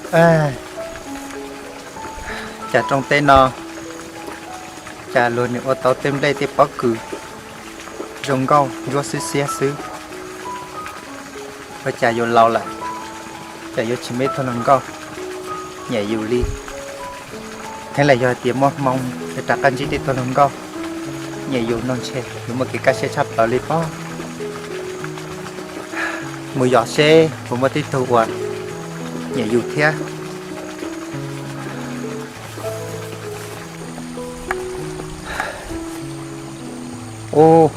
Cas rooj teb no, cas luag nws ua tau tej nplej tej pob kws zoo nkauj ntsuab xwb xiab xwb. Ua cas yus laus lawm, cas yuav tsis muaj ib tug hluas nkauj nyiam yus li. Thiab los yog hais tias muaj hmoo yuav rov qab ntsib tib tug hluas nkauj nyiam yus no ntshe yuav muaj kev kaj siab tshaj plaws li pob. Mus yos seb puas muaj tib tug uas nyiam yus thiab. Ub,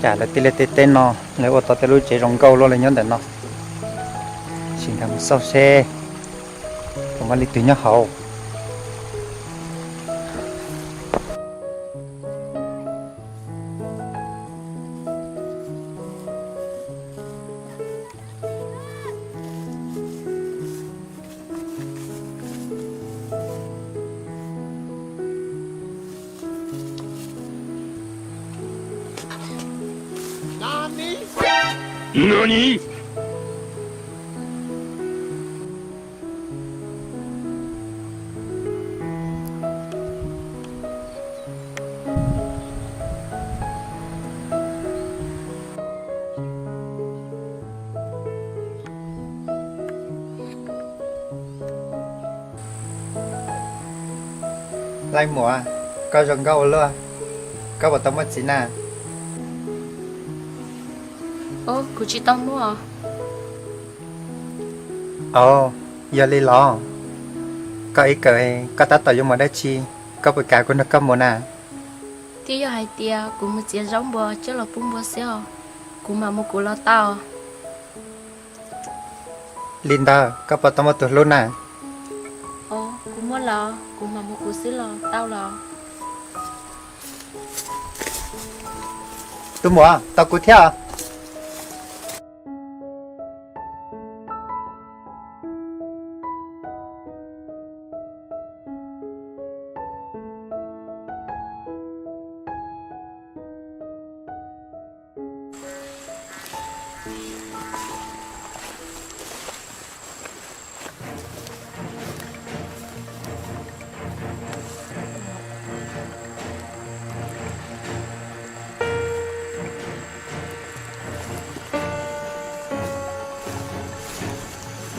cas lawv tej liaj tej teb no lawv ua tau tej lub tsev zoo nkauj luaj li nyob ntawm no. Sim nrog mus xauj seb puas muaj leej twg nyob hauv. Leej muam, koj zoo nkauj ua luaj, koj puas tau muaj txiv na? Kuv tsis tau muaj. Au, yog li los? Koj ib kawm koj tab tom yuav mus dab tsi? Koj puas kam kuv nrog koj mus na? Twb yog hais tias kuv mus txiav zaub npua coj los pub npua xwb os, kuv mam mus kuv los tau. Li ntawd koj puas tau muaj tus hlub na? Kuv muaj los kuv mam mus kuv xwb los tau los. Tus muam, tos kuv thiab.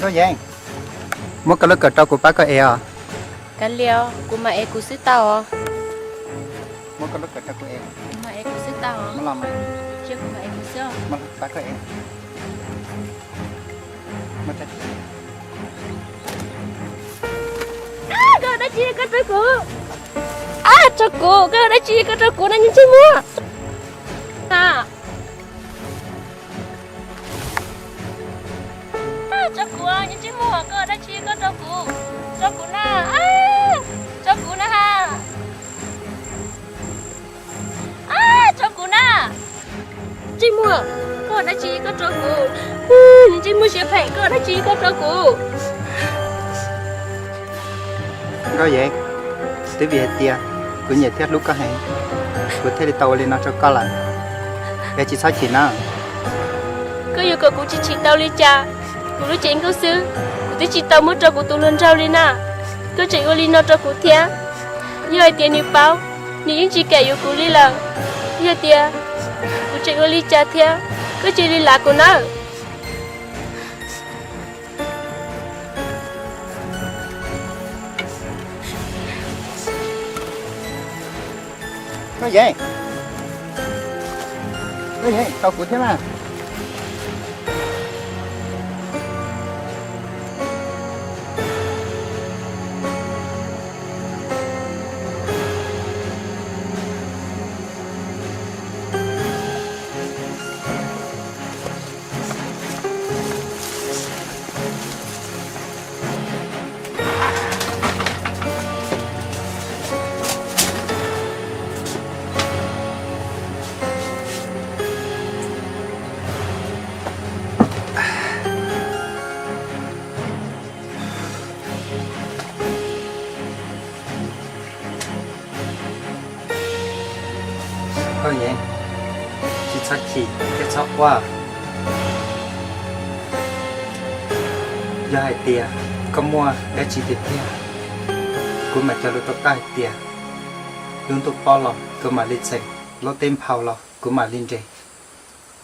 Nkauj Yeeb, muab koj lub kawm rau kuv pab koj ev os. Kav liam, kuv mam ev kuv xwb tau os. Muab koj lub kawm rau kuv ev. Kuv mam ev kuv xwb tau os. Muab los mas. Cia kuv mam ev kuv xwb os. Pab koj ev. Koj dab tsi koj rau kuv? Ab, rau kuv, koj dab tsi koj rau kuv na, ntsej muag. Rau kuv, ntsej muag, koj dab tsi koj rau kuv? Rau kuv na, rau kuv na ha. Rau kuv na. Ntsej muag, koj dab tsi koj rau kuv? Ntsej muag siab phem, koj dab tsi koj rau kuv? Nkauj Yeeb, twb vim hais tias kuv nyiam thiab hlub koj heev, kuv thiaj li tau ua li no rau koj lawm. Es tsis txhob chim na. Koj yuav kom kuv tsis chim tau li cas? Kuv lub cev nkauj xwb, kuv twb tsis tau muab rau kuv tus hluas nraug li na. Koj tseem ua li no rau kuv thiab. Yog hais tias nws paub, nws yeej tsis kam yuav kuv li lawm. Yog tias kuv tseem ua li cas thiab, koj cia li lav kuv nawb. Nkauj Yeeb, Nkauj Yeeb, tos kuv thiab mas. Nkauj Yeeb, tsis txhob chim thiab txhob quaj. Yog hais tias Koj muaj dab tsi tiag tiag, kuv mam cog lus rau koj hais tias lub ntuj pob los kuv mam li txheem, lub teb nphau los kuv mam li nres.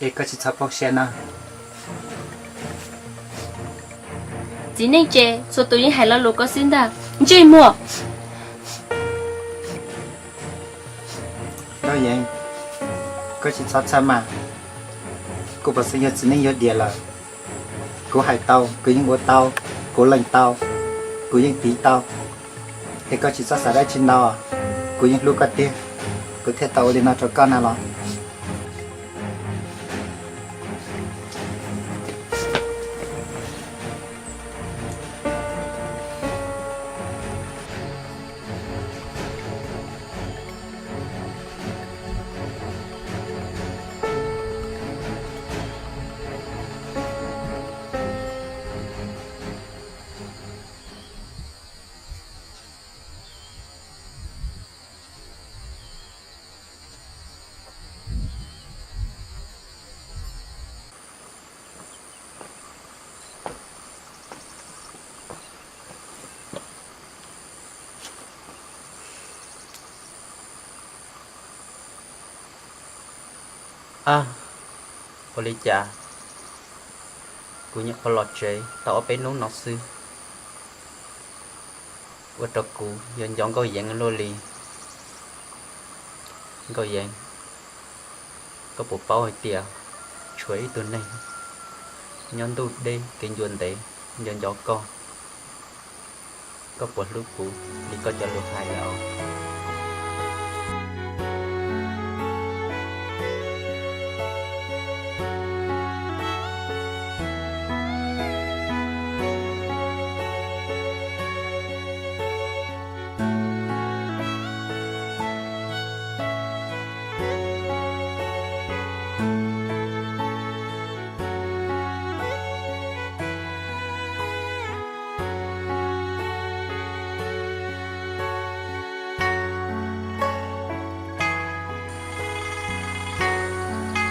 Es koj tsis txhob poob siab na. Txiv neej ces txhua tus yeej hais lo lus koj xwb ntag, ntsej muag. Nkauj Yeev, koj tsis txhob txhawj mas. Kuv puas xeeb yog txiv neej yog diam lawm? Kuv hais tau, kuv yeej ua tau, kuv lees tau, kuv yeej tiv tau. Es koj tsis txhob xav dab tsi ntau, kuv yeej hlub koj tiag, kuv thiaj tau ua li no rau koj na los. Ab, ua li cas kuv nyuam qhuav los tsev tau ob peb hnub no xwb, ua rau kuv yuav nco Nkauj Yeev luaj li. Nkauj Yeev, koj puas paub hais tias tshuav ib tug neeg nyob ntuj deb kev ncua ntev nco nco koj? Koj puas hlub kuv li koj cov lus hais lawm os?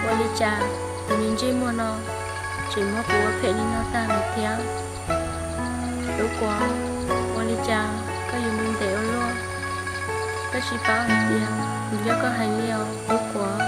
Ua li cas tus me ntsej muag no tseem muab kuv ua phem li no tag lawm thiab? Tub Kuam, ua li cas koj yuav mus ntev ua luaj? Koj tsis paub hais tias kuv nco koj heev li os Tub Kuam.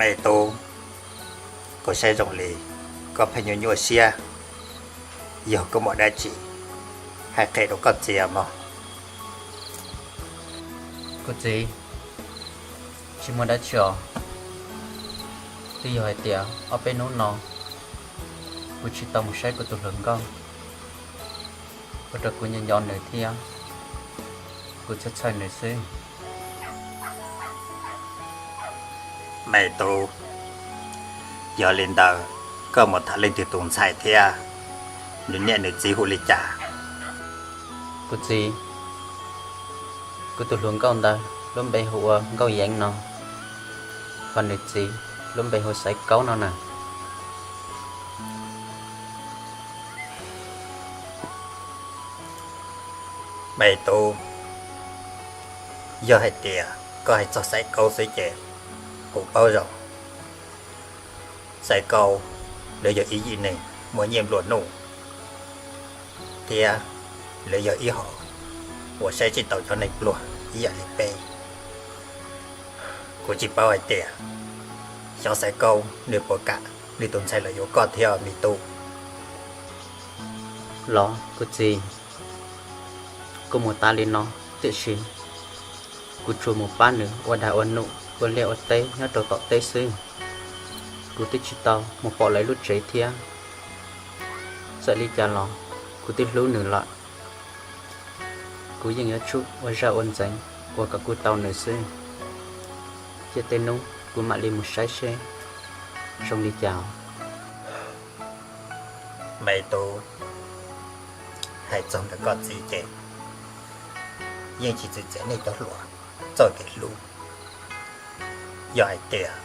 Me tub, kuv saib zoo li koj pheej nyuaj nyuaj siab, yog koj muaj dab tsi hais qhia rau koj txiv mog. Kuv txiv, tsis muaj dab tsi os. Twb yog hais tias ob peb hnub no kuv tsis tau mus saib kuv tus hluas nkauj, ua rau kuv nco nco nws thiab kuv txhawj txhawj nws xwb. Me tub, yog li ntawd koj mus tham leej twg tus ntxhais thiab nws niam nws txiv hu li cas? Kuv txiv, kuv tus hluas nkauj ntawd lub npe hu ua Nkauj Yeev no, ho nws txiv lub npe hu Xaiv Kaub no na. Me tub, yog hais tias koj hais txog Xaiv Kaub xwb ces kuv paub zoo. Xaiv Kaub lawv yog ib yim neeg muaj nyiaj nplua nuj, thiab lawv yog ib hom uas saib tsis taus cov neeg pluag ib yam li peb. Kuv tsis paub hais tias xyov Xaiv Kaub nws puas kam nws tus ntxhais los yuav koj thiab me tub. Los kuv txiv, kuv mus tas li no, tiam sis kuv Kuv tsuas mus pab nws ua dag ua num, ua liaj ua teb nyob rau tom teb xwb. Kuv twb tsis tau mus pom lawv lub tsev thiab. Txawm li cas los kuv twb hlub nws lawm. Kuv yeej yuav tsum ua zaj ua ntxeev uas kom kuv tau nws xwb. Cia tej hnub kuv mam li mus saib seb zoo li cas. Me tub, hais txog ntawm koj txiv ces yeej tsis txwv txiav nej cov hluas txoj kev hlub. Yog hais tias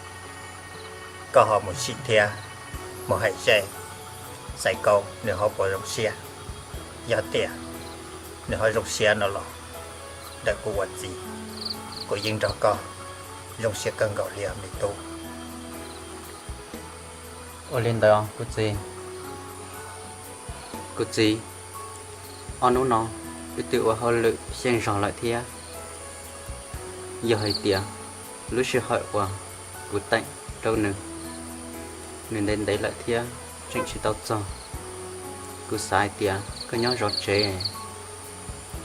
koj ho mus sim thiab mus hais seb Xaiv Kaub nws ho puas zoo siab. Yog tias nws ho zoo siab no los ntawm kuv ua txiv, kuv yeej nrog koj zoo siab kawg nkaus li os me tub. Ua li ntawd kuv txiv. Kuv txiv, ob hnub no wb twb ua hauj lwm xyeej zog lawm thiab. Yog hais tias lub sij hawm uas kuv teem rau nws, nws ntev ntev lawm thiab tseem tsis tau txog, kuv xav hais tias koj nyob zov tsev,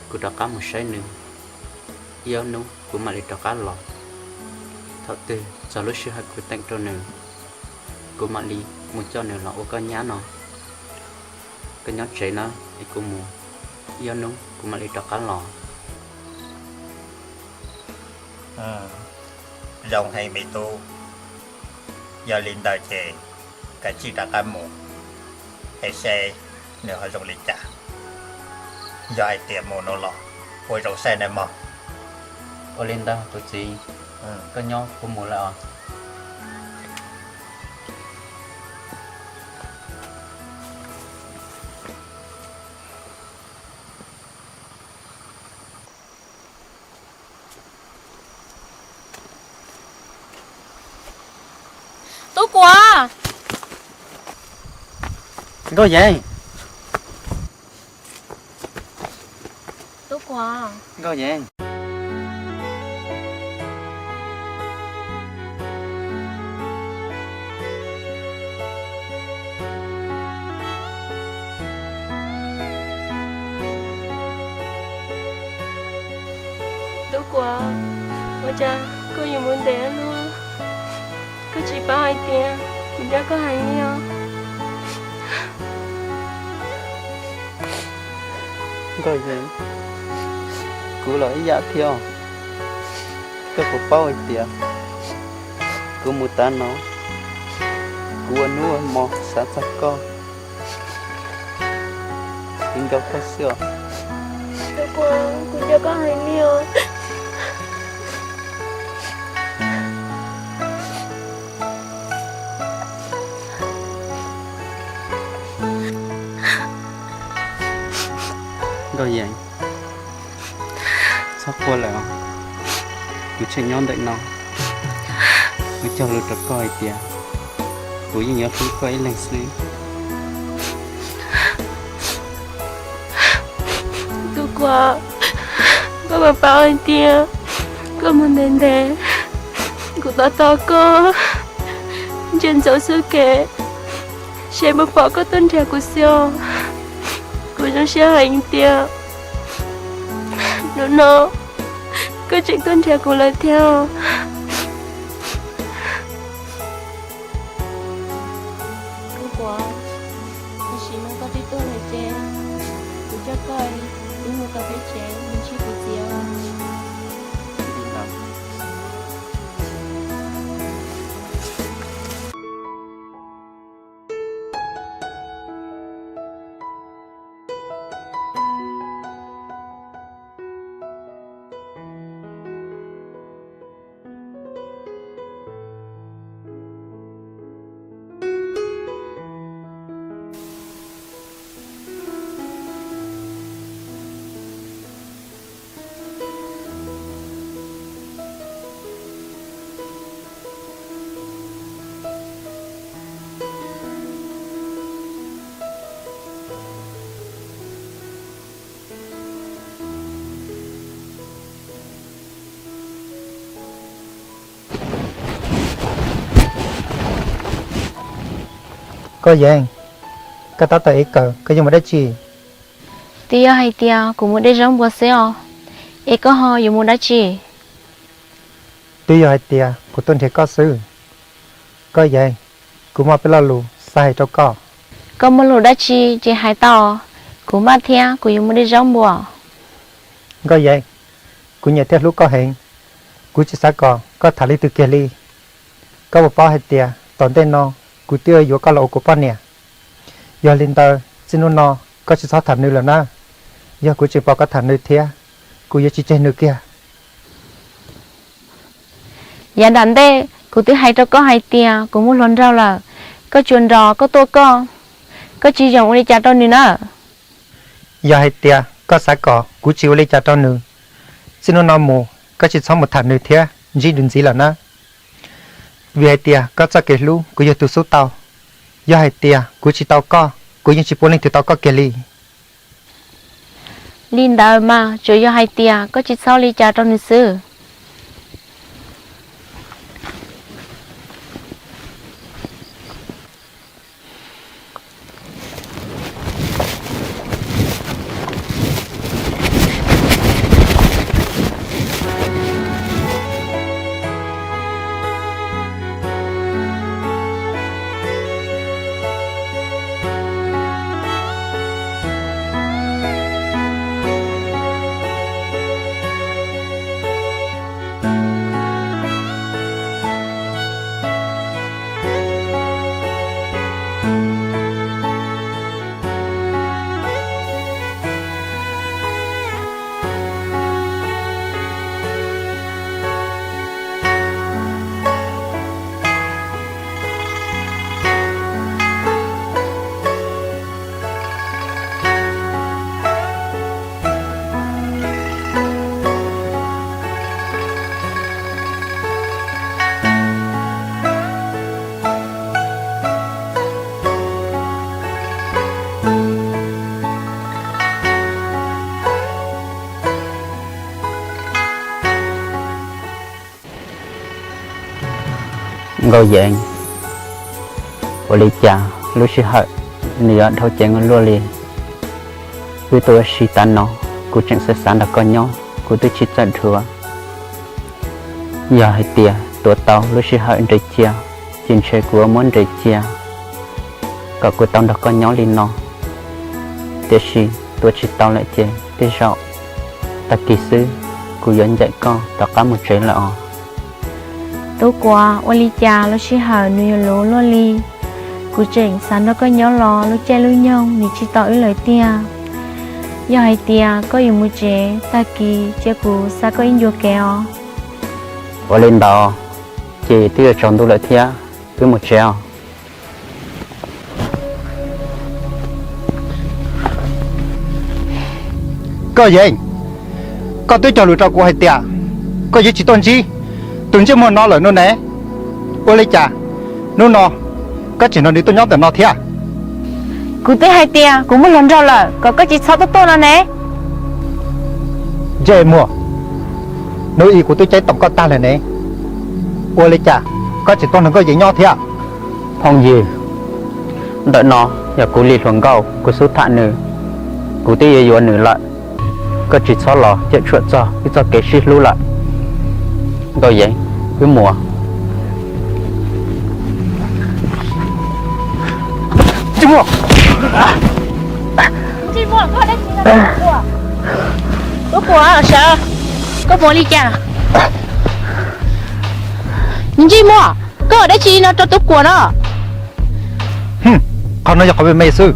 kuv rov qab mus saib nws, ib ob hnub kuv mam li rov qab los. Thaum twg txog lub sij hawm kuv teem rau nws, kuv mam li mus coj nws los ua koj nyab no. Koj nyob tsev na, es kuv mus ib ob hnub kuv mam li rov qab los. Zoo heev me tub. Yog li ntawd ces kav tsij rov qab mus, es seb nws ho zoo li cas. Yog hais tias mus no los ua zoo saib nawb mog. Ua li ntawd kuv txiv, koj nyob kuv mus lawm os. Tub Kuam! Nkauj Yeeb! Tub Kuam! Nkauj Yeeb! Tub Kuam, ua cas koj yuav mus ntev luaj? Koj tsis paub hais tias kuv nco koj heev li os. Nkauj Yeeb, kuv los ib yam thiab. Koj puas paub hais tias kuv mus tav no, kuv ua hnub ua hmo xav txog koj, kuv nco koj xwb os. Tub Kuam, kuv nco koj heev li os. Nkauj Yeeb, txhob quaj lawm os. Kuv tseem nyob ntawm no, kuv cog lus rau koj hais tias kuv yeej yuav hlub koj ib leeg xwb. Tub Kuam, koj puas paub hais tias koj mus ntev ntev, kuv tos tos koj ntsia ntsoov xub kev, seb puas pom koj tuaj nrhiav kuv xwb os. Kuv zoo siab heev tias hnub no koj tseem tuaj nrhiav kuv lawm thiab. Tub Kuam, tam sim no koj twb tuaj lawm ces kuv coj koj wb mus tau peb tsev mus ntsib kuv txiv. Nkauj Yeeb, koj tab tom ev kawm koj yuav mus dab tsi? Twb yog hais tias kuv mus de zaub npua xwb os, es koj ho yuav mus dab tsi? Twb yog hais tias kuv tuaj nrhiav koj xwb. Nkauj Yeev, kuv muaj peb lo lus xav hais rau koj. Koj muaj lus dab tsi ces hais tau. Kuv maj thiab kuv yuav mus de zaub npua. Nkauj Yeev, kuv nyiam thiab hlub koj heev. Kuv tsis xav kom koj tham leej twg kiag li. Koj puas paub hais tias tom ntej no kuv twb yuav koj los ua kuv poj niam? Yog li ntawd txij hnub no koj tsis txhob tham nws lawm na. Yog kuv tseem pom koj tham nws thiab, kuv yuav tsis tseg nws kiag. Yav nram ntej kuv twb hais rau koj hais tias kuv muaj hluas nraug lawm, koj tsuas nrog koj tuaj koj, koj tsis zoo ua li cas rau nws na. Yog hais tias koj xav kom kuv tsis ua li cas rau nws, txij hnub no mus koj tsis txhob mus tham nws thiab ntsib nws ntxiv lawm na. Vim hais tias koj txoj kev hlub kuv yog tus xub tau. Yog hais tias kuv tsis tau koj, kuv yeej tsis pub leej twg tau koj kiag li. Li ntawd mas tsuas yog hais tias koj tsis txhob li cas rau nws xwb. Nkauj Yeev, ua li cas lub sij hawm nws yuav dhau ceev ua luaj li? Wb tuaj ua si tas no, kuv tseem xav xav nrog koj nyob, kuv twb tsis txawj dhuav. Yog hais tias tuav tau lub sij hawm nres cia, ces ntshe kuv yuav muab nres cia kom kuv tau nrog koj nyob li no. Tiam sis tuav tsis tau lawm ces tej zaum tag kis xwb kuv yuav ncaim koj rov qab mus tsev lawm os. Tub Kuam, ua li cas lub sij hawm nws yuav luv luaj li? Kuv tseem xav nrog koj nyob los lub caij lub nyoog nim tsis tau wb lawm tiag. Yog hais tias koj yuav mus tsev, tag kis cia kuv xa koj ib ncua kev os. Ua li ntawd, ces twb yuav tsaus ntuj lawm thiab, wb mus tsev os. Nkauj Yeev, koj twb cog lus rau kuv hais tias koj yuav tsis tuaj ntsib tus ntsej muag no lawm no ne. Ua li cas hnub no koj tseem nrog nws tuaj nyob ntawm no thiab? Kuv twb hais tias kuv muaj hluas nraug lawm kom koj tsis txhob tuaj tuaj no ne. Ntsej muag, hnub ib kuv twb ceeb toom koj tag lawm ne. Ua li cas koj tseem tuaj nrog Nkauj Yeev nyob thiab? Phooj ywg, ntawm no yog kuv li hluas nkauj kuv xub tham nws, kuv twb yuav yuav nws lawm. Koj tsis txhob los cawm tshuam txog wb txoj kev sib hlub lawm. Nkauj Yeev, wb mus. Tub Kuam, sawv, koj mus li cas? Ntsej muag, koj ua dab tsi no rau Tub Kuam no? Qhov no yog qhov me me xwb,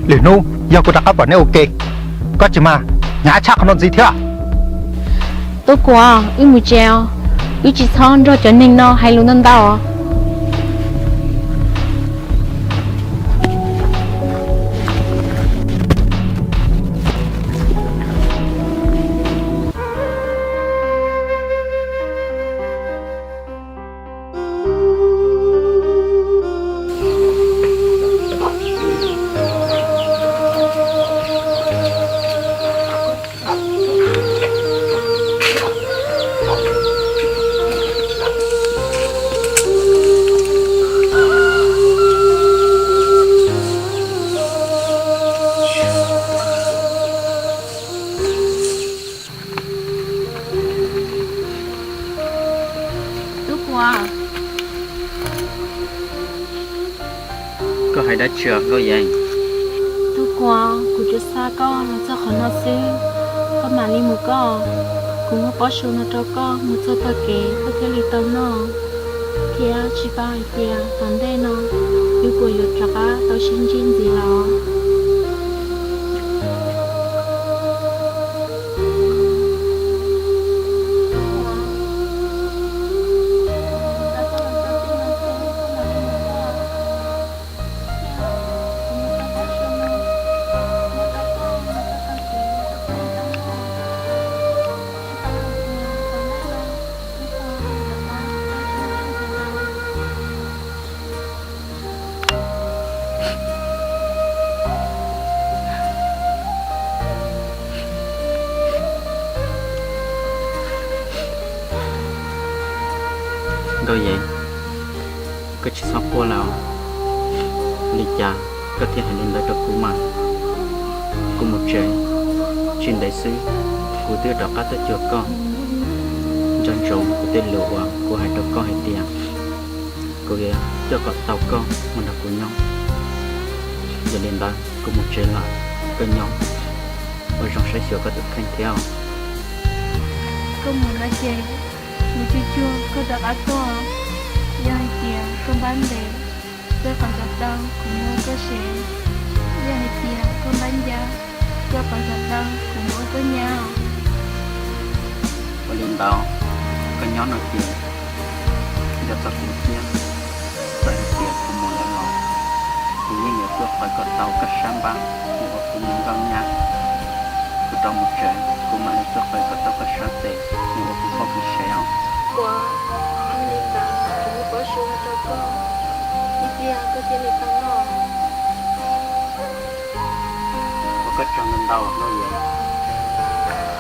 lwm hnub yog kuv rov qab pom neb ua ke, koj tsis mas hnyav tshaj qhov no ntxiv thiab. Tub Kuam, wb mus tsev os, wb tsis txhob nrog cov neeg no hais lus ntau ntau. Koj hais dab tsi os Nkauj Yeeb? Tub Kuam, kuv tsuas xa koj los txog qhov no xwb, koj mam li mus koj. Kuv muab pob su no rau koj mus txog tog kev koj thiaj li tau noj, thiab tsis paub hais tias tom ntej no wb puas yuav rov qab tau sib ntsib ntxiv los. Nkauj Yeeb, koj tsis txhob quaj lawm. Li cas koj thiaj hais li ntawd rau kuv mas? Kuv mus tsev, tsis ntev xwb kuv twb rov qab tuaj cuag koj. Nco ntsoov kuv tej lus uas kuv hais rau koj hais tias kuv yuav coj kom tau koj mus nrog kuv nyob. Yog li ntawd kuv mus tsev lawm, koj nyob ua zoo saib xyuas koj tus kheej thiab. Koj mus no ces mus cuag cuag koj rov qab tuaj. Yog hais tias koj npab ntev, koj qhov ntawd tau kuv muab koj sev. Yog hais tias koj npab ncab, koj qhov ntawd tau kuv muab koj nyab. Ua li ntawd, koj nyob no ces nco txog kuv thiab. Txawm hais tias kuv mus lawm los kuv yeej yuav tuaj pab kom tau koj sab npab mus ua kuv mus nkauj nyab. Kuv rov mus tsev, kuv mam li tuaj pab kom tau koj sab tes mus ua kuv poj kuv sev os. Ua li ntawd kuv muab pob su no rau koj, ib pliag koj thiaj li tau noj. Ua koj tsaug ntau ntau Nkauj Yeeb.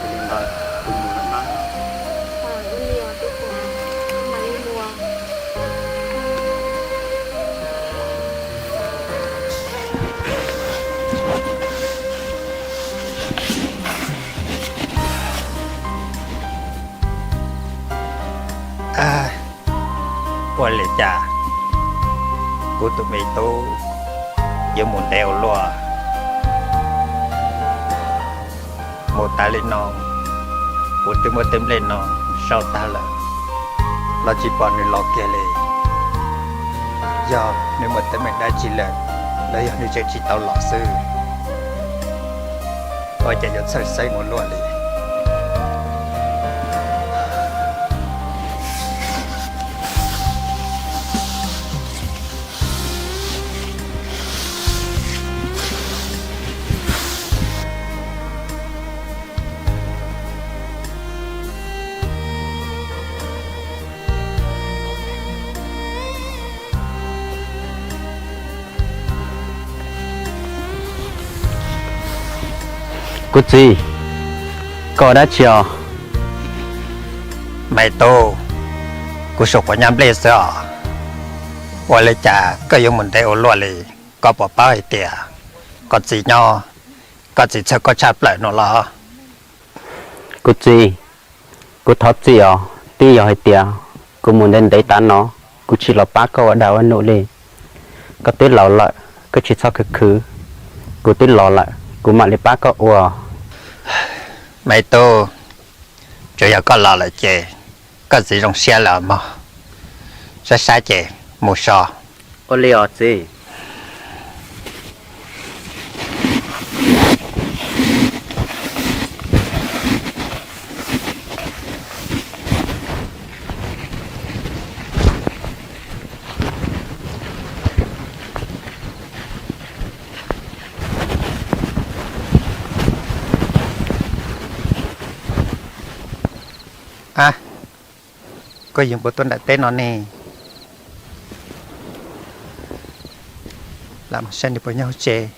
Yog li ntawd kuv mus lawm nawb. Ua li os tub Kuam, koj mam li mus. Ua li cas kuv tus me tub yuav mus ntev ua luaj? Mus tas li no, kuv twb muab tej nplej no sau tag lawm los tsis pom nws los kiag li. Yog nws muaj teeb meem dab tsi lawm los yog nws tseem tsis tau los xwb? Ua cas yuav txhawj xeeb ua luaj li? Kuv txiv, koj ua dab tsi os? Me tub, kuv sum quav nyab nplej xwb os. Ua li cas koj yuav mus ntev ua luaj li? Koj puas paub hais tias koj txiv nyob, koj txiv txhawj koj tshaj plaws no los? Kuv txiv, kuv thov txim os, twb yog hais tias kuv mus ntev ntev tas no, kuv tsis los pab koj ua dag ua num li. Koj twb laus lawm, koj tsis txhob khwv khwv. Kuv twb los lawm, kuv mam li pab koj ua. Me tub, tsuas yog koj los lawm ces koj txiv zoo siab lawm mog. Sab sab ces mus so. Ua li os txiv. Ab, koj yeej puas tuaj nram teb no ne? Lam mus saib nws puas nyob hauv tsev.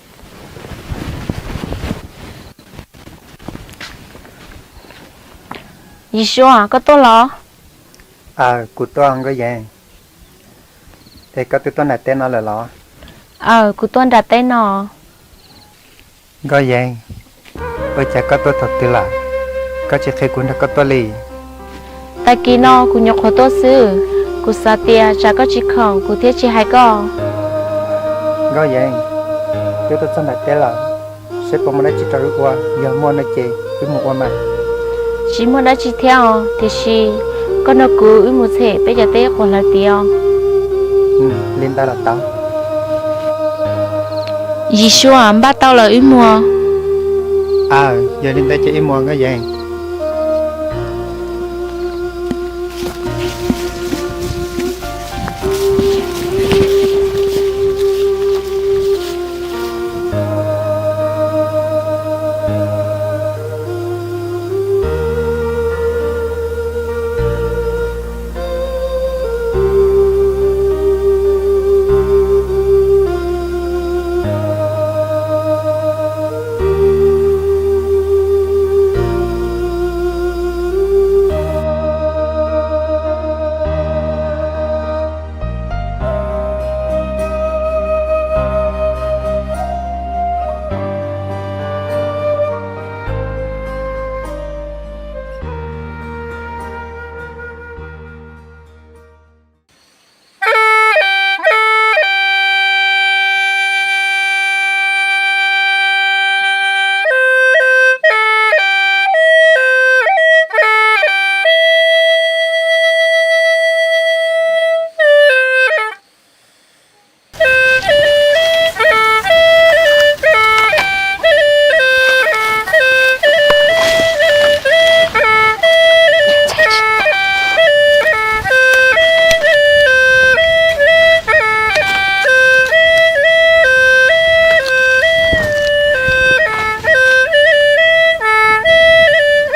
Yis Suav, koj tuaj los? Aw, kuv tuaj Nkauj Yeeb. Es koj twb tuaj nram teb no lawm los? Aw, kuv tuaj nram teb no. Nkauj Yeeb, ua cas koj tuaj thaum twg lawm? Koj tsis qhia kuv nrog koj tuaj li. Tag kis no kuv nyuam qhuav tuaj xwb, kuv xav tias tsam koj tsis khoom kuv thiaj tsis hais koj. Nkauj Yeeb, twb tuaj txog nram teb lawm, seb puas muaj dab tsi rau wb ua, yog muaj no ces wb mus ua mas. Tsis muaj dab tsi thiab os, tiam sis koj nrog kuv wb mus txhem peb cov teb quas hlawv tid os. Li ntawd los tau. Yim Suab, npaj tau lawm wb mus. Aw, yog li ntawd ces wb mus Nkauj Yeeb.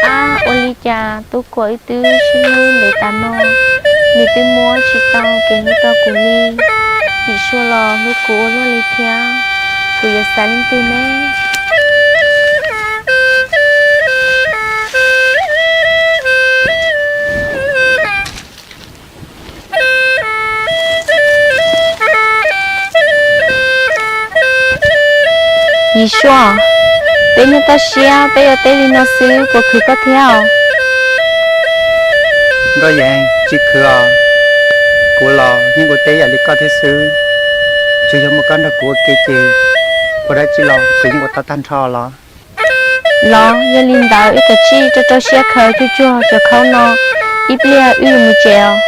Ab, ua li cas tub kuam wb twb sib hlub ntev tas no, nws twb muab tsis tau kev hlub rau kuv li. Yim Suab los hlub kuv ua luaj li thiab, kuv yuav xav leej twg ne? Yim Suab, peb niag toj siab, peb yuav teb li no xwb puas khwv koj thiab os? Nkauj Yeeb, tsis khwv os. Kuv los yeej ua teb ib yam li koj thiab xwb. Tsuas yog muaj koj nrog kuv ua ke ces ua dab tsi los kuv yeej ua tau tag nrho los. Los yog li ntawd wb kav tsij rau rau siab khaws tsuag tsuag cov khaub no, ib pliag wb yuav mus tsev os.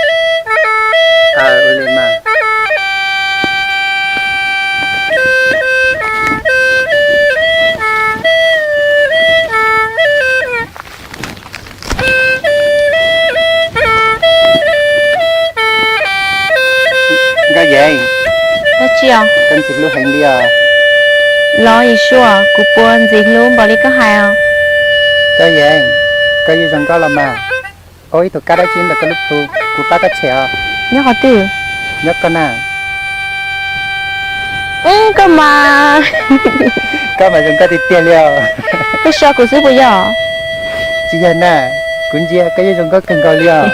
Nkauj Yeeb, dab tsi os? Koj ntxim hlub heev li os. Los Yim Suab, kuv puas ntxim hlub npaum li koj hais os? Nkauj Yeeb, koj yeej zoo nkauj los mas. Ua ib tug kab dab tsi ntawm koj lub plhu, kuv pab koj tshem os. Nyob qhov twg? Nyob koj na. Koj mas, koj mas zoo nkauj tiag tiag li os. Koj so kuv xwb puas yog? Tsis yog na, kuv ntsia koj yeej zoo nkauj kawg nkaus li os.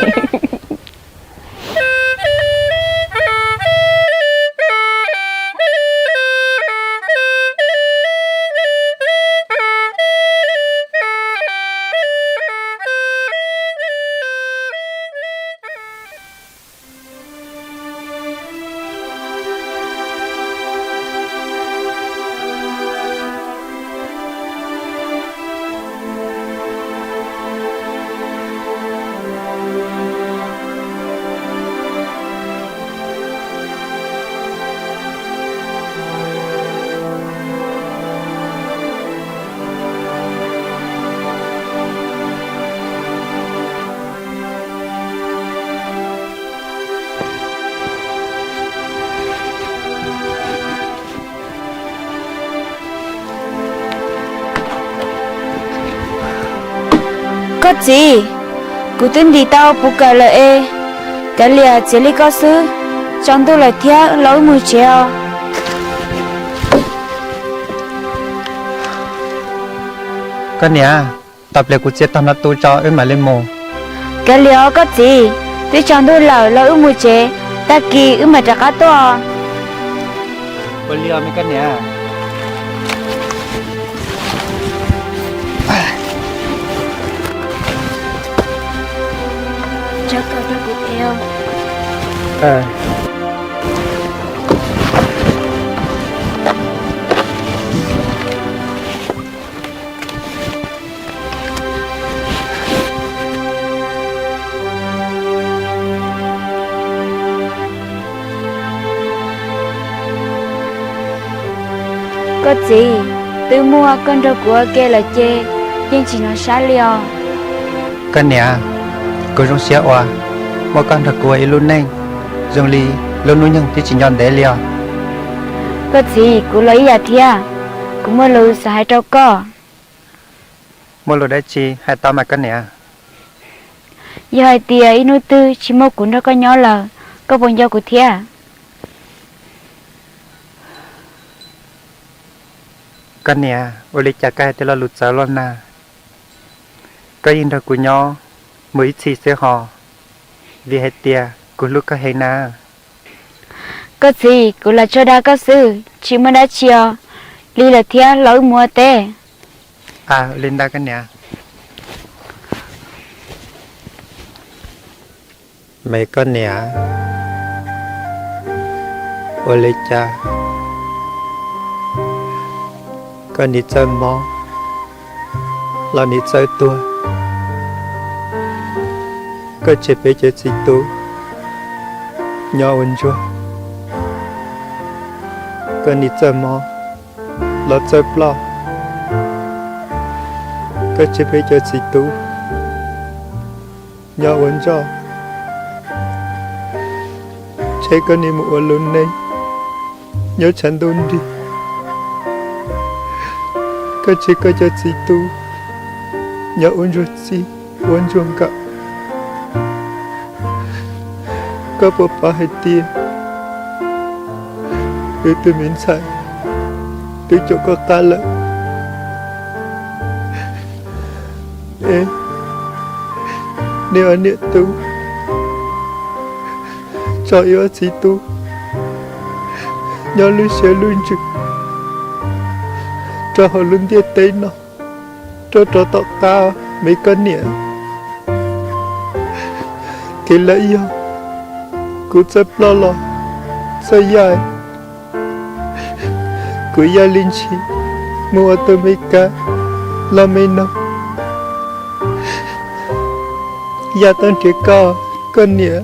Koj txiv, kuv twb ntim tau puv kawm lawm es, kav liam txiav li koj xwb, tsaus ntuj lawm thiab los wb mus tsev os. Koj niam, tos pliag kuv txiav tag no tu tso wb mam li mus. Kav liam os koj txiv, twb tsaus ntuj lawm los wb mus tsev, tag kis wb mam rov qab tuaj. Ua li os me koj niam. Tso kom rau kuv ev. Koj txiv, twb muaj koj nrog kuv ua ke lawm ces yeej tsis hnov sab li os. Koj niam, kuv zoo siab uas muaj koj nrog kuv ua ib lub neej zoo li lub hnub nyoog twb tsis nco ntev li os. Koj txiv, kuv los ib yam thiab, kuv muaj lus xav hais rau koj. Muaj lus dab tsi hais tau mas koj niam. Yog hais tias ib hnub twg tsis muaj kuv nrog koj nyob lawm, koj puas nco kuv thiab? Koj niam, ua li cas koj hais tej lo lus txawv los na? Koj yeej nrog kuv nyob mus ib txhis xwb hos, vim hais tias kuv hlub koj heev na. Koj txiv, kuv lam tso dag koj xwb, tsis muaj dab tsi os. Lig lawm thiab, los wb mus ua teb. Li ntawd koj niam. Me koj niam, ua li cas koj nim txawj mob los nim txawj tuag? Koj tseg peb cov txiv tub nyob ua ntsuag, koj nim txawj mob los txawj ploj. Koj tseg peb cov txiv tub nyob ua ntsoj, tseg koj nim mus ua lub neej nyob tshav ntuj nrig. Koj tseg koj cov txiv tub nyob ua ntsuag txij ua ntsuag nkawm. Koj puas paub hais tias wb tus me ntxhais twb caum koj qab lawm? Es nej ob niam tub tso ib ob txiv tub nyob lub siab lub ntsws rau hauv lub ntiaj teb no rau rov tom qab me koj niam. Kev lawm yog kuv txawj ploj los txawj yaj, kuv yaj li ntshis mus ua tus me kab loj me no yaj tau nrhiav koj, koj niam.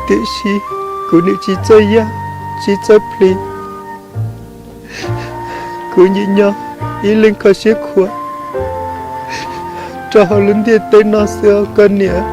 Tiam sis kuv nim tsis txawj yaj tsis txawj plis, kuv nim nyob ib leeg kho siab khuav rau hauv lub ntiaj teb no xwb os koj niam.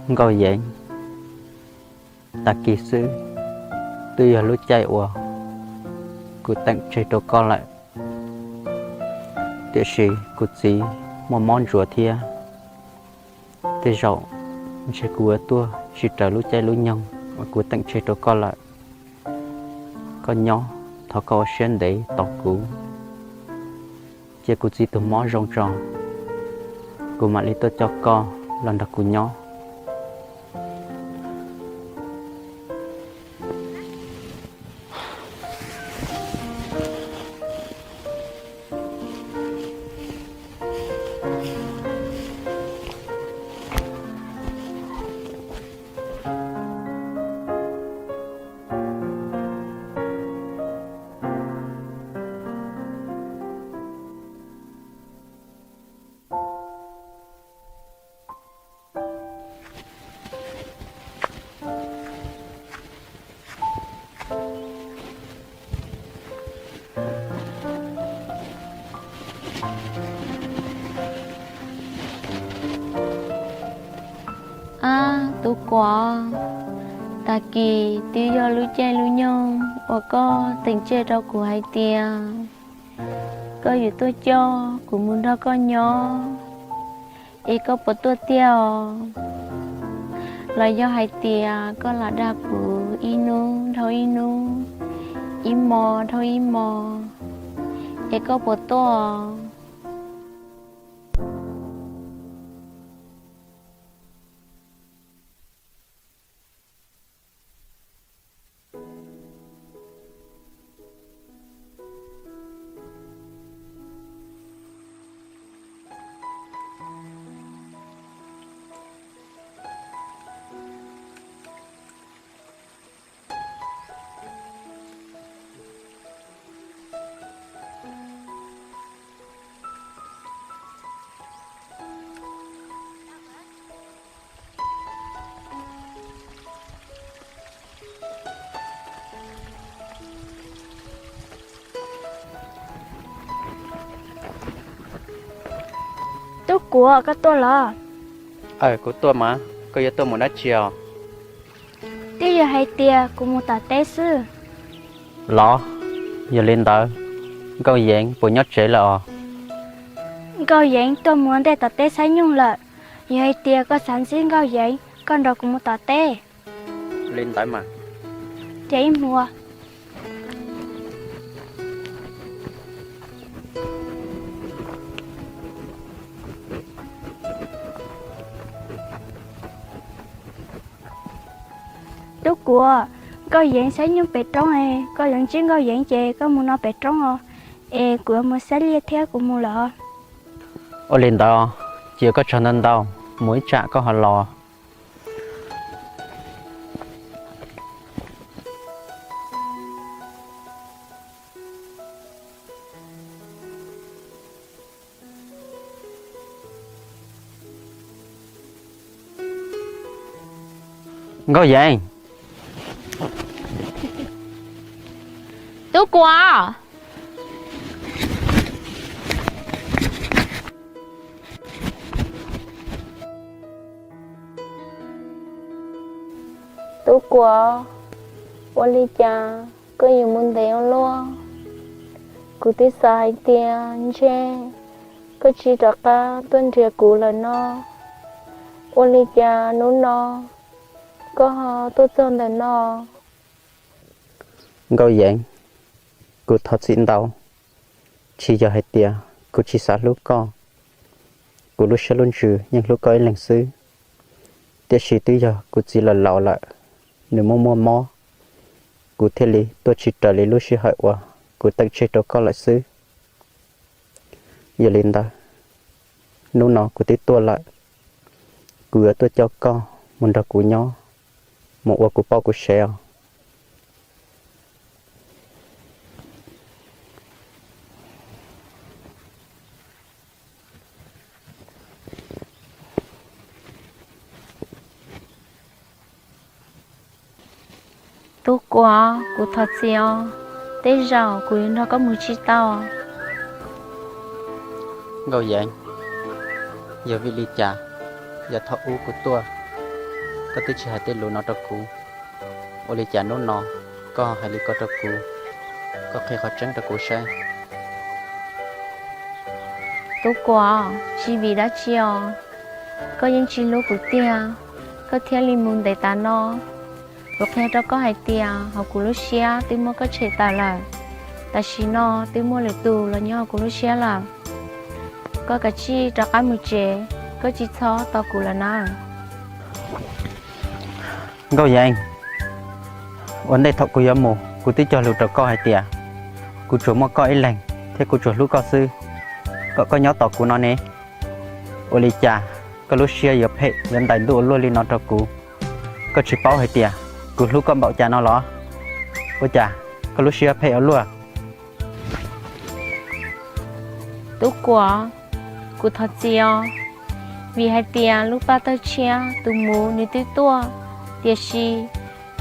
Nkauj Yeev, tag kis xwb twb yog lub caij uas kuv teem tseg rau koj lawm, tiam sis kuv txiv muaj mob ntsuav thiab, tej zaum ntshe kuv yuav tuaj tsis raws lub caij lub nyoog uas kuv teem tseg rau koj lawm. Koj nyob, thov koj ua siab ntev tos kuv, cia kuv txiv tus mob zoo tso, kuv mam li tuaj coj koj los nrog kuv nyob. Ab, Tub Kuam, tag kis twb yog lub caij lub nyoog uas koj teem tseg rau kuv hais tias koj yuav tuaj coj kuv mus nrog koj nyob, es koj puas tuaj tiag os? Los yog hais tias koj lam dag kuv ib hnub dhau ib hnub, ib hmo dhau ib hmo, es koj puas tuaj? Kuav, koj tuaj los? Aw, kuv tuaj mas, koj yuav tuaj mus dab tsi os? Twb yog hais tias kuv mus tom teb xwb. Los, yog li ntawd, Nkauj Yeev puas nyob tsev lawm os? Nkauj Yeev tuaj mus ua ntej tom teb xaiv nyuj lawm. Yog hais tias koj xav ntsib Nkauj Yeev, koj nrog kuv mus tom teb. Li ntawd mas. Ces ib hmos. Tub Kuav, Nkauj Yeev xaiv nyuj pem roob, koj yuav ntsib Nkauj Yeev ces koj mus no pem roob os, es kuv yuav mus xab liaj thiab kuv mus lawm. Ua li ntawd, cia koj tsaug ntau ntau, mus ib tsam koj ho los. Nkauj Yeev. Tub Kuav. Tub Kuav, ua li cas koj yuav mus ntev ua luaj? Kuv twb xav hais tias ntshe koj tsis rov qab tuaj nrhiav kuv lawm no. Ua li cas hnub no koj ho tuaj txog ntawm no? Nkauj Yeev, kuv thov txim ntau. Tsis yog hais tias kuv tsis xav hlub koj, kuv lub siab lub ntsws yeej hlub koj ib leeg xwb. Tiam sis twb yog kuv txiv laus laus lawm, nws muaj muaj mob, kuv thiaj li tuaj tsis raws li lub sij hawm uas kuv teem tseg rau koj lawm xwb. Yog li ntawd, hnub no kuv twb tuaj lawm, kuv yuav tuaj coj koj mus nrog kuv nyob, mus ua kuv poj kuv sev os. Tub Kuav, kuv thov txim os, tej zaum kuv yuav nrog koj mus tsis tau. Nkauj Yeev, yog vim li cas yav thaum ub kuv tuaj, koj twb tsis hais tej lus no rau kuv? Ua li cas hnub no koj hais li ko rau kuv? Koj qhia qhov tseeb rau kuv saib. Tub Kuav, tsis vim dab tsi os, koj yeej tsis hlub kuv tiag, koj thiaj li mus ntev tas no. Kuv qhia rau koj hais tias hauv kuv lub siab twb muab koj tshem tawm lawm, tam sim no twb muaj lwm tus los nyob hauv kuv lub siab lawm. Koj kav tsij rov qab mus tsev, koj tsis txhob tos kuv lawm na. Nkauj Yeev, ua ntej thaum kuv yuav mus kuv twb cog lus rau koj hais tias kuv tsuas muaj koj ib leeg thiab kuv tsuas hlub koj xwb, kom koj nyob tos kuv no ne. Ua li cas koj lub siab yuav phem yuav ntais ntuj ua luaj li no rau kuv? Koj tsis paub hais tias kuv hlub koj npaum cas no los? Ua cas koj lub siab phem ua luaj? Tub Kuav, kuv thov txim os, vim hais tias lub paj tawg tshiab tus muv nws twb tuaj, tiam sis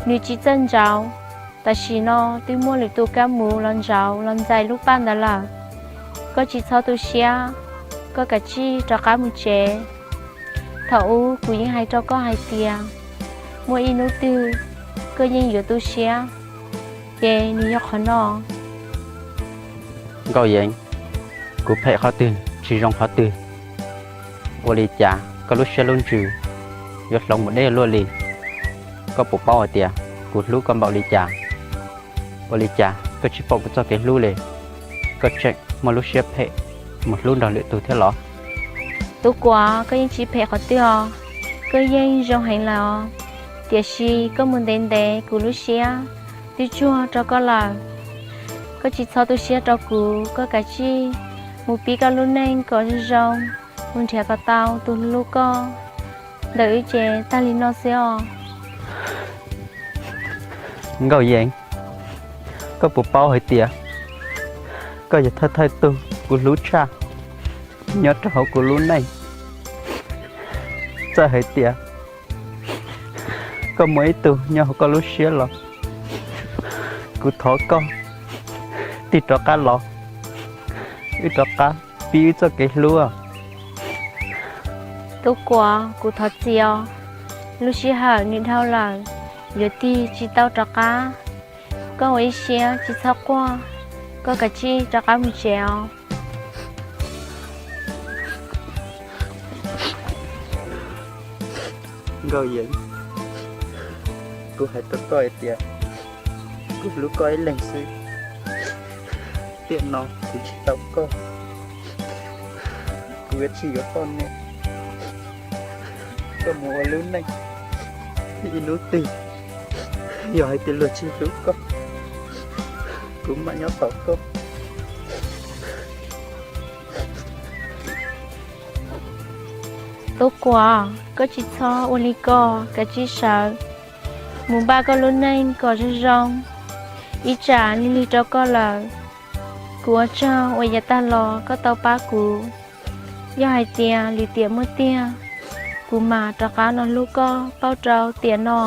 nws tsis txawj ntsauv. Tam sim no twb muaj lwm tus kab muv los ntsauv los ntxais lub paj ntawd lawm. Koj tsis txhob tu siab, koj kav tsij rov qab mus tsev. Thaum ub kuv yeej hais rau koj hais tias muaj ib hnub twg koj yeej yuav tu siab, ces nws yog qhov no. Nkauj Yeev, kuv phem qhov twg tsis zoo qhov twg? Ua li cas koj lub siab lub ntsws yuav hloov mus deb luaj li? Koj puas paub hais tias kuv hlub koj npaum li cas? Ua li cas koj tsis pom kuv txoj kev hlub li? Koj tseem muaj lub siab phem mus hlub nrog lwm tus thiab los? Tub Kuav, koj yeej tsis phem qhov twg os, koj yeej zoo heev lawm os. Tiam sis koj mus ntev ntev kuv lub siab twb tsuag rau koj lawm. Koj tsis txhob tu siab rau kuv, koj kav tsij mus pib koj lub neej kom zoo zoo, mus nrhiav kom tau tus hlub koj ntawm wb ces tag li no xwb os. Nkauj Yeev, koj puas paub hais tias koj yog thawj thawj tug kuv hlub tshaj nyob rau hauv kuv lub neej? Txawm hais tias koj muaj ib tug nyob hauv koj lub siab los, kuv thov koj tig rov qab los, wb rov qab pib wb txoj kev hlub. Tub Kuam, kuv thov txim os. Lub sij hawm nws dhau lawm, yuav tig tsis tau rov qab. Koj ua ib siab tsis txhob quaj, koj kav tsij rov qab mus tsev os. Nkauj Yeev, kuv hais rau koj hais tias kuv hlub koj ib leeg xwb. Tiam no kuv tsis tau koj, kuv yuav tsis yuav poj niam, koj mus ua lub neej ib lub twg. Yog hais tias luag tsis hlub koj, kuv mam nyob tos koj. Tub Kuam, koj tsis txhob ua li ko, kav tsij sawv mus npaj koj lub neej kom zoo zoo, ib tsam lig lig rau koj lawm. Kuv ua tsaug uas yav tag los koj tau pab kuv. Yog hais tias lwm tiam muaj tiag, kuv mam rov qab los hlub koj pauj rau tiam no.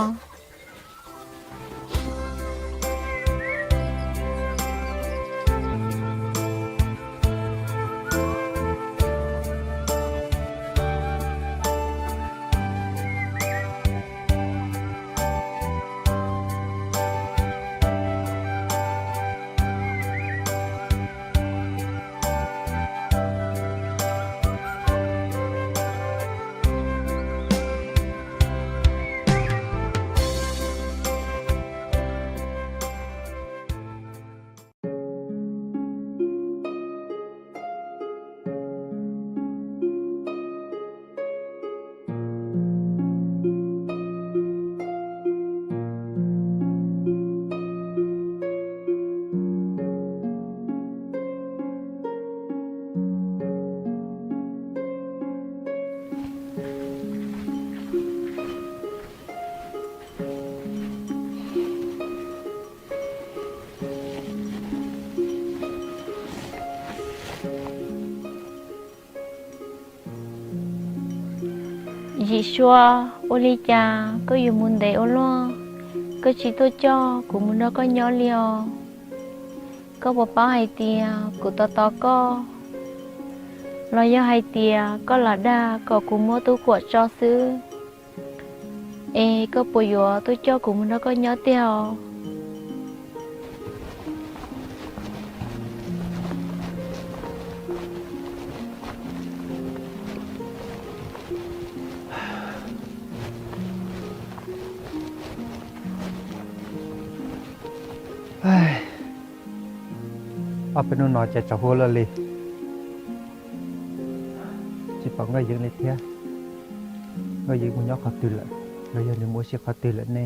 Yim Sua, ua li cas koj yuav mus ntev ua luaj, koj tsis tuaj coj kuv mus nrog koj nyob li os? Koj puas paub hais tias kuv tos tos koj, los yog hais tias koj lam dag kom kuv muab Tub Kuam tso xwb? Es koj puas yuav tuaj coj kuv mus nrog koj nyob tiag os? Ob peb hnub no cas tsaus huab luaj li, tsis pom Nkauj Yeev li thiab. Nkauj Yeev mus nyob qhov twg lawm, los yog nws mus ua si qhov twg lawm ne?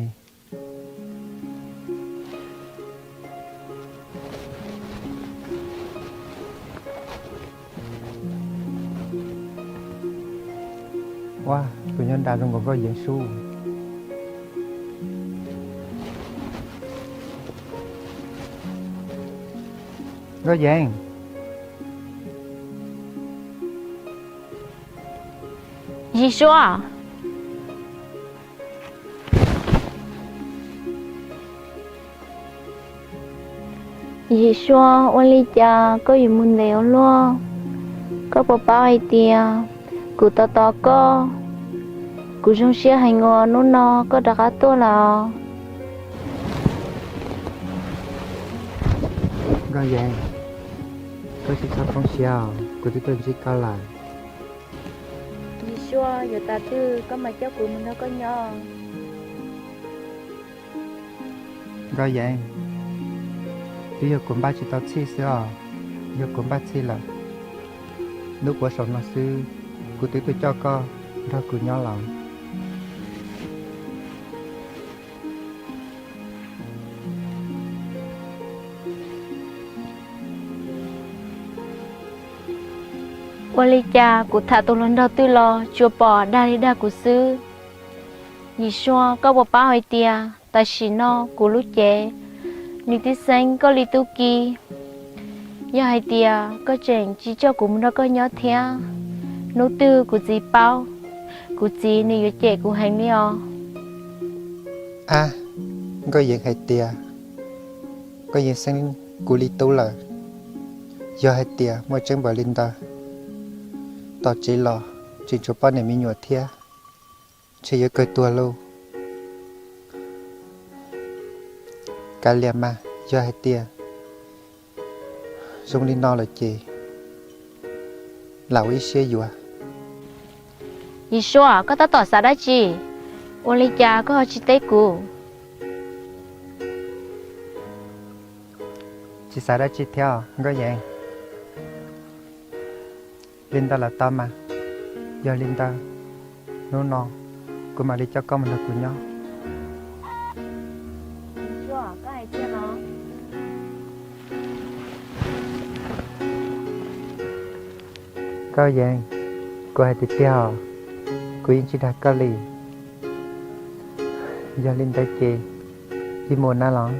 Ua, tus nyob nram zoo nkaus Nkauj Yeev sub. Nkauj Yeev. Yim Sua. Yim Sua, ua li cas koj yuav mus ntev ua luaj? Koj puas paub hais tias kuv tos tos koj, kuv zoo siab heev uas hnub no koj rov qab tuaj lawm os. Nkauj Yeev, koj tsis txhob poob siab os, kuv twb tuaj ntsib koj lawm. Yim Sua, yuav tas twg koj mam coj kuv mus nrog koj nyob? Nkauj Yeev, twb yog kuv npaj tsis tau txhij xwb os, yog kuv npaj txhij lawm, hnub puav saum no xwb kuv twb tuaj coj koj nrog kuv nyob lawm. Ua li cas kuv tham tus hluas nraug twg los tsuas pom dag li dag kuv xwb. Yim Sua, koj puas paub hais tias tam sim no kuv lub cev nws twb xeeb koj li tub ki. Yog hais tias koj tseem tsis coj kuv mus nrog koj nyob thiab, hnub twg kuv txiv paub, kuv txiv nws yuav cem kuv heev li os. Ab, Nkauj Yeev hais tias koj yeej xeeb kuv li tub lawm. Yog hais tias muaj tseeb npaum li ntawd, tom tsev los tseem tshuav poj niam me nyuam thiab, ntshe yuav kawg tuag lauj. Kav liam mas, yog hais tias zoo li no lawm ces lam ua ib siab yuav. Yis Suav, koj tab tom xav dab tsi? Ua li cas koj ho tsis teb kuv? Tsis xav dab tsi thiab os Nkauj Yeev. Li ntawd los tau mas. Yog li ntawd, hnub no kuv mam li coj koj mus nrog kuv nyob. Nkauj Yeev, kuv hais tiag tiag os, kuv yeej tsis dag koj li. Yog li ntawd ces wb mus na los.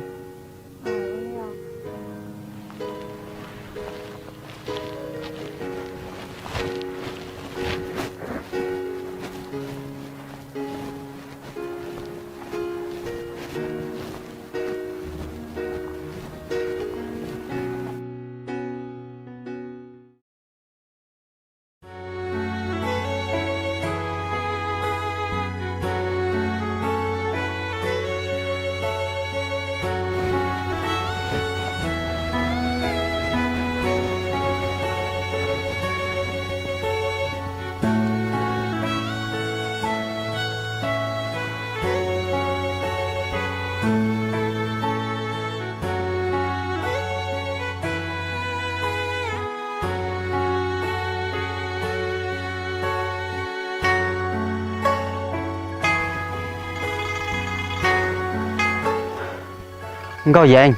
Nkauj Yeev,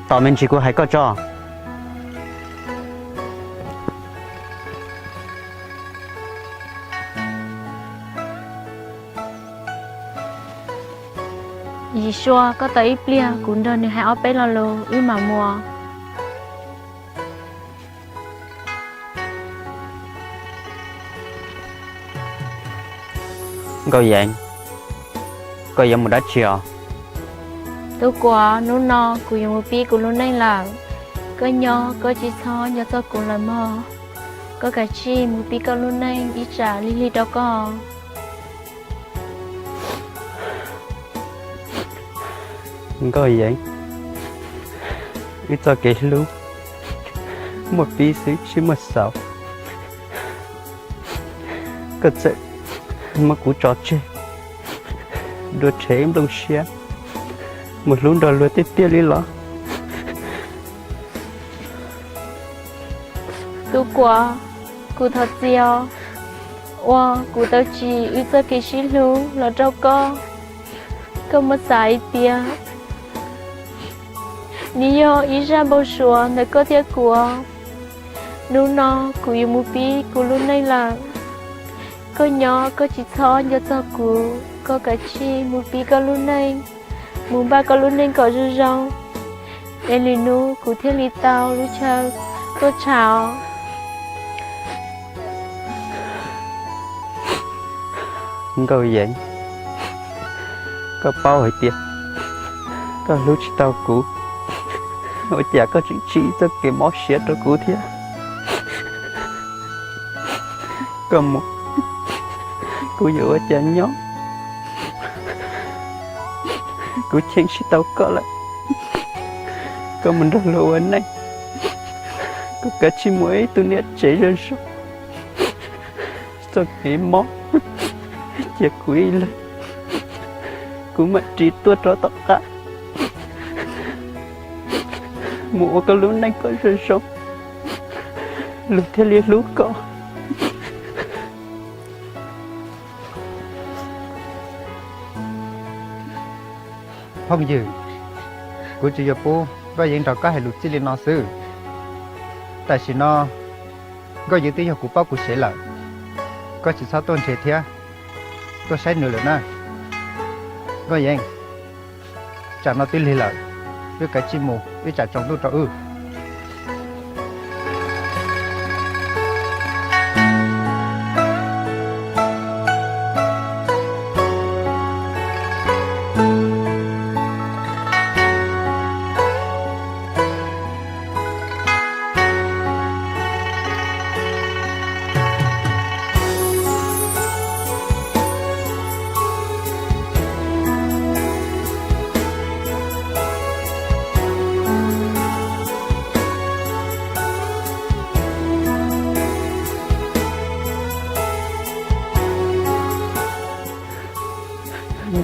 tos me ntsis kuv hais koj tso. Yis Suav, koj tos ib pliag, kuv nrog nws hais ob peb lo lus wb mam mus. Nkauj Yeev, koj yuav mus dab tsi os? Tub Kuam, hnub no kuv yuav mus pib kuv lub neej lawm. Koj nyob koj tsis txhob nco txog kuv lawm mog. Koj kav tsij mus pib koj lub neej ib tsam lig lig rau koj. Nkauj Yeev, wb txoj kev hlub muaj pib xwb tsis muaj xaus. Koj txawm muab kuv tso tseg dua rhev nplooj siab mus hlub nrog luag tiag tiag li los? Tub Kuam, kuv thov txim os, uas kuv tau tsim wb txoj kev sib hlub los rau koj. Koj muab xav hais tias nws yog ib zaj npau suav ntawm koj thiab kuv. Hnub no kuv yuav mus pib kuv lub neej lawm. Koj nyob koj tsis txhob nco txog kuv, koj kav tsij mus pib koj lub neej, mus npaj koj lub neej kom zoo zoo, es lwm hnub kuv thiaj li tau lub chaw tuaj tsham. Nkauj Yeev, koj paub hais tias koj hlub tsis tau kuv, ua cas koj tseem tsim txoj kev mob siab rau kuv thiab? Koj mus, kuv yuav ua cas nyob? Kuv cheem tsis tau koj lawm. Koj mus nrog luag ua neej, koj kav tsij mus ib tug niam tsev zoo zoo. Txoj kev mob cia kuv ib leeg, kuv mam ris tuaj rov tom qab mus ua koj lub neej kom zoo zoo, luag thiaj li hlub koj. Phooj ywg, kuv tsuas yuav pub Nkauj Yeev nrog koj hais lus txij li no xwb. Tam sim no Nkauj Yeev twb yog kuv pab kuv sev lawm, koj tsis txhob tuaj nrhiav thiab tuaj saib nws lawm na. Nkauj Yeev, tsam no twb lig lawm, wb kav tsij mus, wb tsam tsaus ntuj rau wb.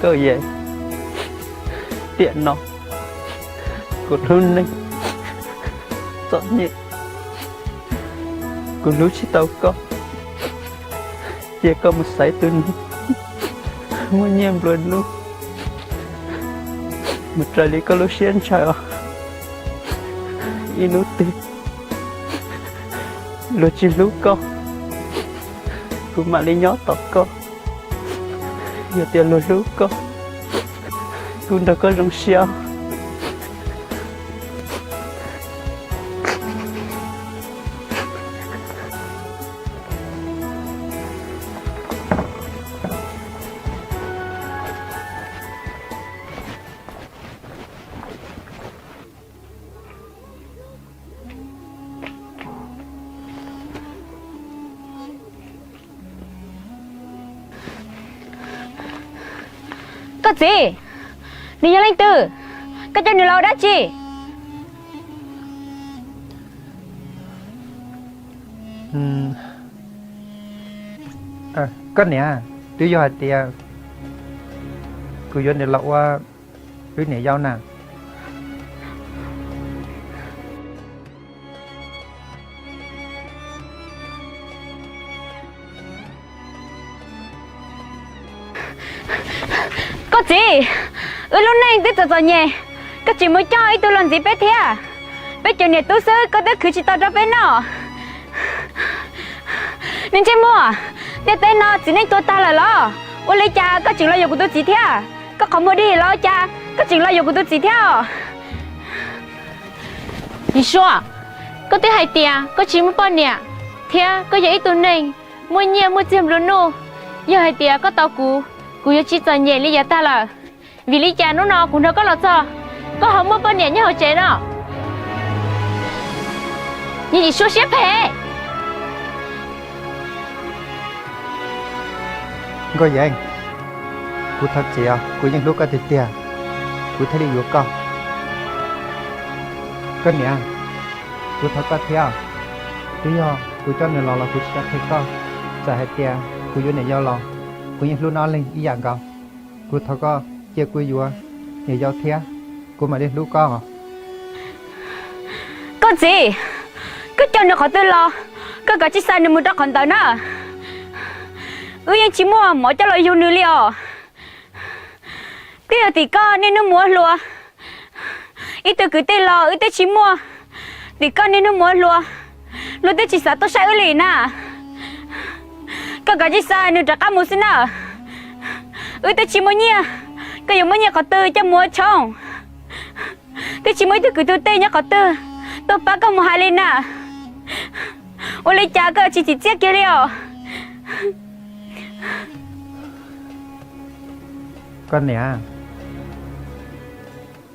Koj Yeev, tiam no kuv lub neej txom nyem, kuv hlub tsis tau koj. Cia koj mus xaiv tus neeg muaj nyiaj nplua nuj mus raws li koj lub siab ntshaw os. Ib hnub twg luag tsis hlub koj, kuv mam li nyob tos koj. Yog tias luag hlub koj, kuv nrog koj zoo siab. Koj txiv, nws yog leej twg? Koj coj nws los ua dab tsi? Koj niam, twb yog hais tias kuv yuav nws los ua wb niam yau na. Koj txiv, wb lub neej twb txom txom nyem, koj tseem mus coj ib tug los ntxiv peb thiab. Peb cov niam tub xwb koj twb khwv tsis tau rau peb noj. Niag ntsej muag, ntiaj teb no txiv neej tuag tag lawm los? Ua li cas koj tseem los yuav kuv tus txiv thiab? Koj qhov muag dig los ua cas koj tseem los yuav kuv tus txiv thiab os? Yis Suab, koj twb hais tias koj tsis muaj poj niam thiab koj yog ib tug neeg muaj nyiaj muaj txiag nplua nuj. Yog hais tias koj tau kuv, kuv yuav tsis txom nyem li yav tag lawm. Vim li cas hnub no kuv nrog koj los txog, koj ho muaj poj niam nyob hauv tsev no? Yog Yis Suab siab phem. Nkauj Yeev, kuv thov txim os, kuv yeej hlub koj tiag tiag, kuv thiaj li yuav koj. Koj niam, kuv thov koj thiab, twb yog kuv coj nws los los kuv tsis tau qhia koj. Txawm hais tias kuv yuav niam yau los, kuv yeej hlub nws ob leeg ib yam nkaus. Kuv thov koj cia kuv yuav niam yau thiab, kuv mam li hlub koj. Koj txiv, koj coj nws qhov twg los, koj kav tsij xa nws mus rau qhov ntawd na. Wb yeej tsis muaj mov coj los yug nws li os. Twb yog tim koj niaj hnub mus ua hluas, ib tug kwv tij los wb twb tsis muaj. Tim koj niaj hnub mus ua hluas, luag twb tsis xav tuaj saib wb li na. Koj kav tsij xa nws rov qab mus xwb na. Wb twb tsis muaj nyiaj, koj yuav muab nyiaj qhov twg coj mus ua tshoob? Twb tsis muaj ib tug kwv tug tij nyob qhov twg tuaj pab koj mus hais li na. Ua li cas koj tsis tsim txiaj kiag li os? Koj niam,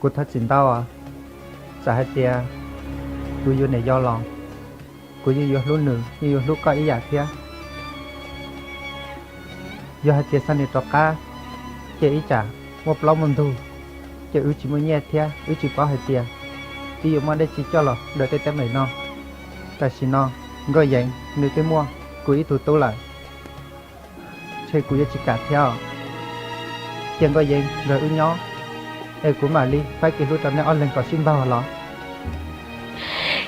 kuv thov txim ntau. Txawm hais tias kuv yuav niam yau los, kuv yeej yuav hlub nws, yeej yuav hlub koj ib yam thiab. Yog hais tias xa nws rov qab, ces ib tsam muaj plaub muaj ntug, ces wb tsis muaj nyiaj thiab wb tsis paub hais tias wb yuav muaj dab tsi coj los daws tej teeb meem no. Tam sim no Nkauj Yeev nws twb muaj kuv ib tug tub lawm, ntshe kuv yuav tsis kam thiab. Cia Nkauj Yeev nrog wb nyob, es kuv mam li faib kev hlub rau nej ob leeg kom sib npaug los.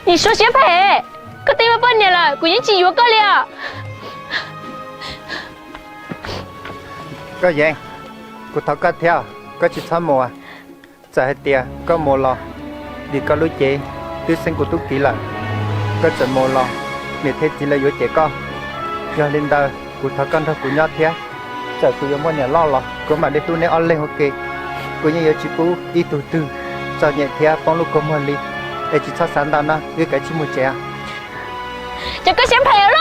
Yis Suab siab phem, koj twb muaj poj niam lawm kuv yeej tsis yuav koj li os. Nkauj Yeev, kuv thov koj thiab, koj tsis txhob mus. Txawm hais tias koj mus los, vim koj lub cev twb xeeb kuv tub kiv lawm. Koj txawm mus los, niam thiab txiv lawv yuav cem koj. Yog li ntawd kuv thov koj nrog kuv nyob thiab. Txawm kuv yuav muaj niam loj los kuv mam li hlub neb ob leeg ua ke. Kuv yeej yuav tsis pub ib tug twg txom nyem thiab poob lub kua muag li. Es tsis txhob xav ntau no, wb kav tsij mus tsev. Cov koj siab phem ua